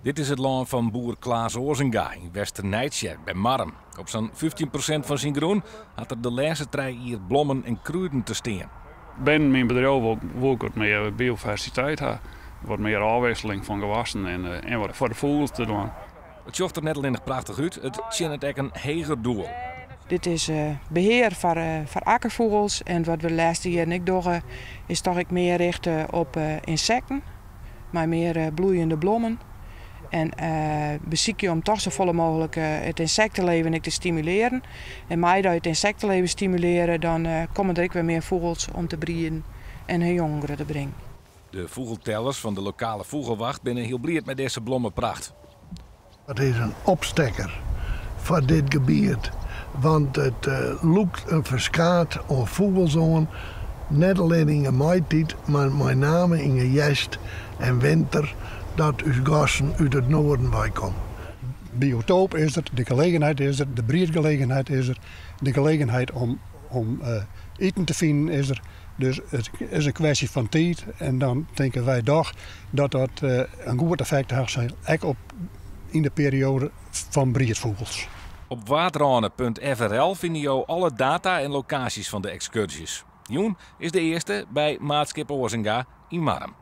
Dit is it lân fan boer Klaas Oazenga yn Westernijtsjerk by Marrum. Op sa'n 15% fan syn grûn hat er de lêste 3 jier blommen en krûden te stean. Binnen myn bedriuw wol ik wat mear biofersiteit ha, wat mear ôfwikseling fan gewassen en wat foar de fûgels te dwaan. It sjocht der net allinnich prachtich út, it tsjinnet ek in heger doel. Dit is behear foar akkerfûgels en wat we de lêste jierren ek dogge is toch ek mear richte op ynsekten mei mear bloeiende blommen. En besykje om toch safolle mooglik it ynsekteleven ek te stimulearjen. En mei dat it ynsekteleven stimulearje, dan komme der ek wer mear fûgels om te brieden en hun jongen grut te bringen. De fûgeltellers fan de lokale fûgelwacht binne hiel bliid mei dizze blommepracht. It is in opstekker foar dit gebiet, want it lûkt in ferskaat oan fûgels oan, net allinne yn 'e maitiid, mar mei name yn 'e hjerst en winter dat ús gasten út it noarden wei komme. Biotoop is der, de gelegenheid is der, de briedgelegenheid is der, de gelegenheid om iten te finen is der. Dus it is in kwestje fan tiid en dan tinke wy doch dat dat in goed effekt ha sil, ek op yn de perioade fan briedfûgels. Op waadrâne.frl fine jo alle data en lokaasjes fan de ekskurzjes. Jûn is de earste by Maatskip Oazenga yn Marrum.